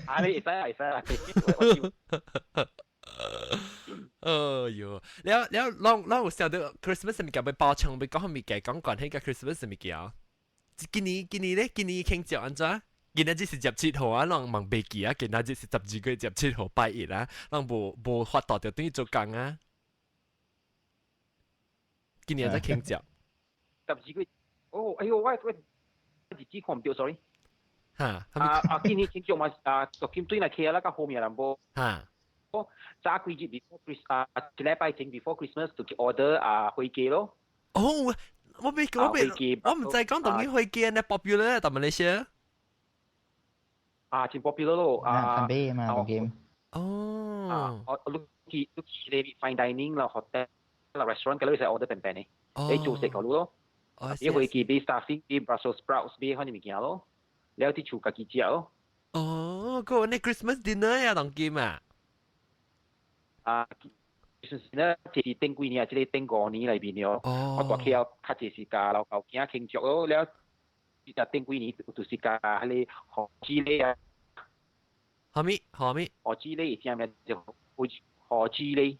啊，你會使會使啊！哎喲，了了，攏攏有想到 Christmas 物件欲包場，欲講物件，講關係個 Christmas 物件。今年今年咧，今年慶祝按怎？今仔日是17號啊，攏嘛袂記啊。今仔日是12月17號拜一啊，攏無無法度就轉去做工啊。今年在慶祝。 12月，哦，哎喲，我我日子看毋著，sorry。嚇！啊啊！今年慶祝嘛啊，就今對來去啊，那個後面人無。早幾日 before Christmas 啊，一禮拜前 before Christmas 就去 order 啊飛機咯。哦，我未我未我毋知講當今飛機呢 popular 但馬來西亞。啊，真 popular 咯啊！買嘛，當今。哦。啊，我你去你去咧 fine dining 啦，hotel 啦，restaurant 嗰度使 order 平平的，你做食嗰度咯。你飛機買 stuffing，買 Brussels sprouts，買款物件咯，了佇厝家己食咯。哦，個你 Christmas dinner 呀，當今啊？啊，就是呢，這是頂幾年啊，這個頂5年內面哦。我大起較濟是共老狗囝慶祝咯，了，啊頂幾年就是共彼個賀子禮啊。何物？何物？賀子禮啥物就賀賀子禮。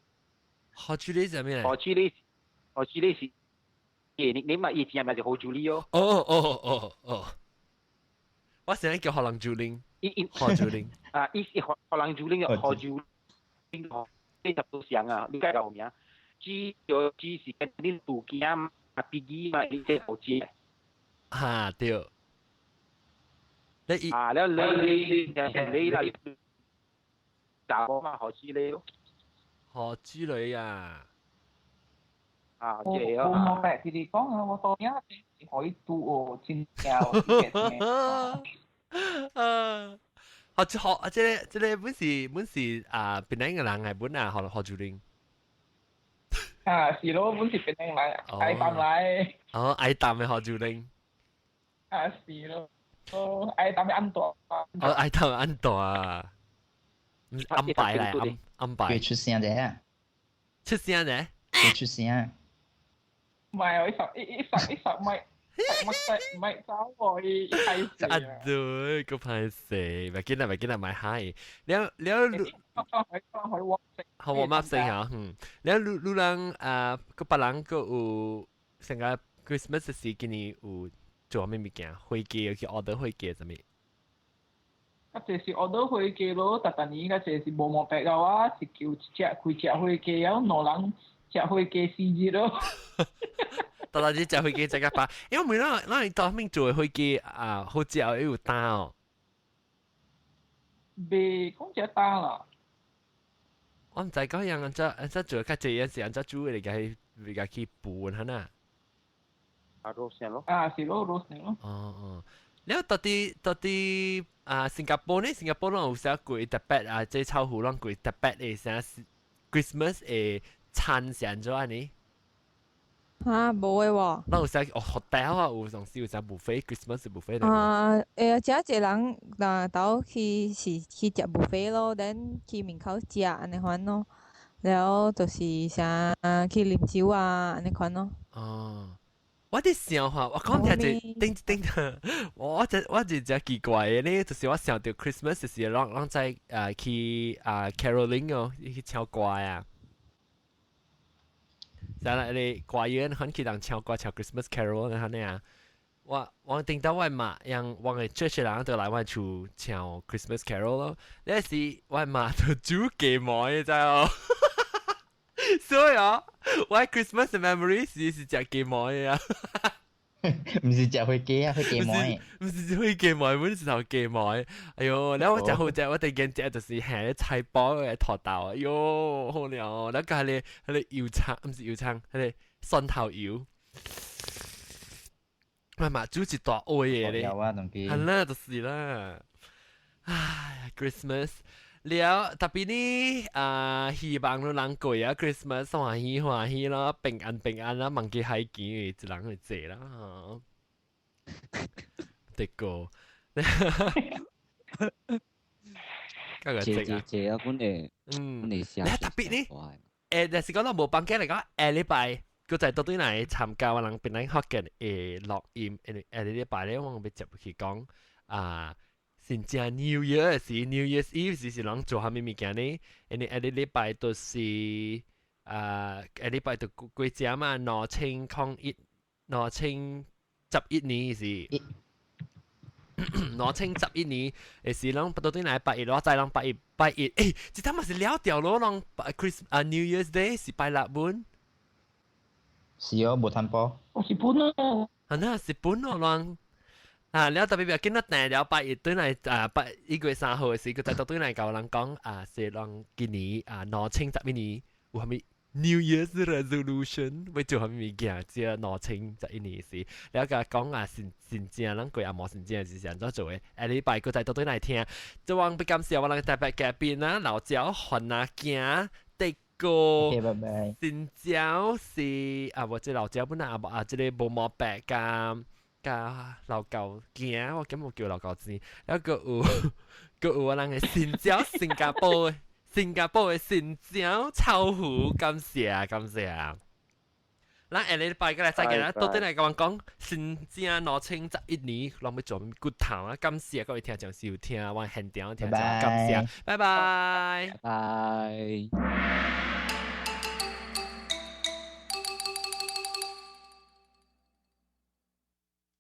賀子禮是啥物？賀子禮，賀子禮是，你你嘛伊正名就賀主禮哦。哦哦哦哦，我成日叫賀人主領，賀主領。啊，伊是賀賀人主領賀主領，你十都像啊，你解有名？主要主是跟你杜囝嘛、比基嘛，你這賀子。哈對。你啊，了你你你啦，查某嘛賀子禮咯。賀子禮啊！啊，這個我我白直直講啊，我當年是可以拄哦，真正啊！學學啊！這個這個本是本是啊，檳城个人係本啊，賀賀主玲。啊，是咯，本是檳城人，愛淡來。哦，愛淡的賀主玲。啊，是咯，哦，愛淡的安大。哦，愛淡的安大啊！安排來安安排。佢出聲啫。出聲啫。佢出聲。唔係我一十一一十一十咪。唔係唔係走我一開始啊對，個歹勢，咪緊啦咪緊啦，咪嗨。了了，好我 map 先嚇，嗯。了你你人啊，個別人個有成個 Christmas 時今年有做啥物物件？飛機去 order 飛機啥物？較濟是 order 火雞咯，逐逐年較濟是無毛白嘅話，是叫一隻幾隻火雞，然後兩人食火雞生日咯。逐逐日食火雞食較飽，因為每咱咱當面做的火雞啊，好食又有焦哦。袂講食焦啦。我毋知講樣按怎按怎做較濟，是按怎煮的，來共去拌哈呐。啊，roast 咯。啊，是咯，roast 咯。哦哦，了到底到底啊，新加坡呢？新加坡攏有啥過特別啊？這臭魚攏過特別的啥 Christmas 的餐是按怎呢？哈，無的喎。咱有啥哦？hotel 啊，有陣時有啥 buffet Christmas buffet。啊，欸，遮濟人若兜去是去食 buffet 咯，then 去門口食按呢款咯，了後就是啥去啉酒啊，按呢款咯。哦，我佇想吼，我講聽者頂頂，我這我真正奇怪的呢，就是我想著 Christmas 就是攏攏在去啊 caroling 哦，去唱歌啊。啥啦？你歌員可去人唱歌唱 Christmas carol 那呢啊？我我頂到我媽讓我的 church 人就來我厝唱 Christmas carol 咯。那時我媽就煮雞毛，你知哦？所以啊，我 Christmas memory 是是食雞毛的啊。毋是食火雞啊，火雞毛。毋是火雞毛，阮是頭雞毛。哎喲，然後我食好食，我突然間食就是下菜包的土豆。哎喲，好了，那個彼個彼個油蔥，毋是油蔥，彼個蒜頭油。媽媽煮一大鍋的咧，係啦，就是啦。唉，Christmas 了，特別呢，啊，希望你人過啊，Christmas 歡喜歡喜啦，平安平安啦，忘記海墘一人會坐啦，得個，謝謝謝啊，阮會，嗯，阮會寫。你特別呢？誒，若是講咱無放假來講，下禮拜。閣再倒轉來參加我人檳榔福建的錄音，因為下禮拜咧，我欲接去講啊，真正 New Year 時，New Year's Eve 時是人做啥物物件呢？因為下禮拜就是啊，下禮拜就過節嘛，2001，2011年是。2011年，會時攏倒轉來拜一，我知攏拜一拜一，欸，這他媽是了掉咯，攏 Chris 啊 New Year's Day 是拜六本。是哦，無淡薄。我是本咯。啊，那是本咯，攏啊，了特別別見到訂了拜一轉來啊，拜1月3號的時，閣再倒轉來共人講啊，是攏今年啊，2011年有啥物 New Year's Resolution 欲做啥物物件？這2011年時，了共講啊，真真正咱過阿無真正是按怎做的？下禮拜閣再倒轉來聽。這我欲感謝我人特別嘉賓啊，老焦、番仔行、德哥，拜拜。新椒是啊，無這老焦本來啊無啊，這个無毛白加加老舊行，我敢無叫老舊錢，了閣有閣有我人的新椒，新加坡的新加坡的新椒臭魚，感謝感謝。咱下禮拜閣來再見啦，倒轉來共阮講，新正2011年，攏欲做骨頭啊！感謝各位聽眾收聽，我現場聽眾感謝，拜拜，拜拜。